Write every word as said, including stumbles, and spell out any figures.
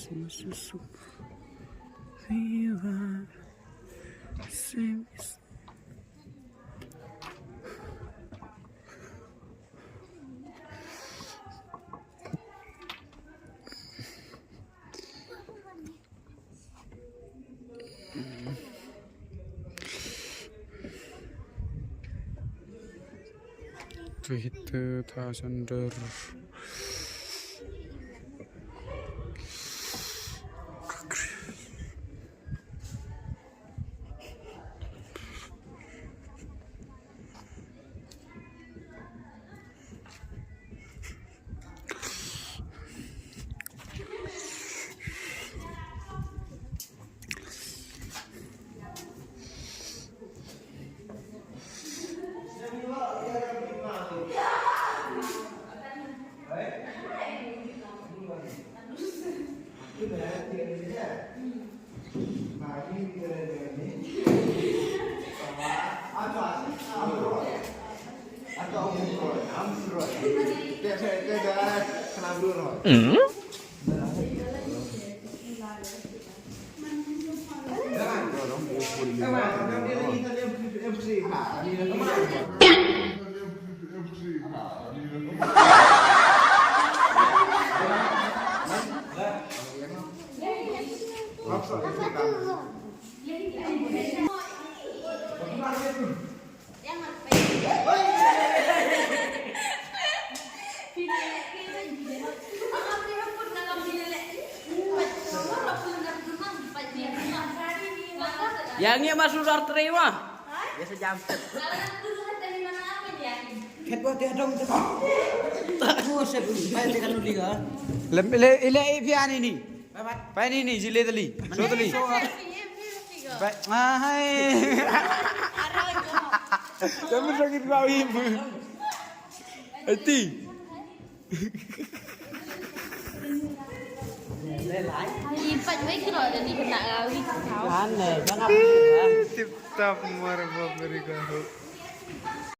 Tengah susuk. Fever. Same is Two hundred thousand. Yang ni masuk arteri mah. Ya sejam. Ket buat dia dong tu. Tak buat saya pun. Saya tekan dulu dia. Lem ile ile ipian ini. Pain ini jile tali. So tali. Pain ah hai. Kamu sakit kau ibu. Eti. Lipat wei kena ada ni kena rawi kau. Aneh, jangan. Tip top marbot beri kau.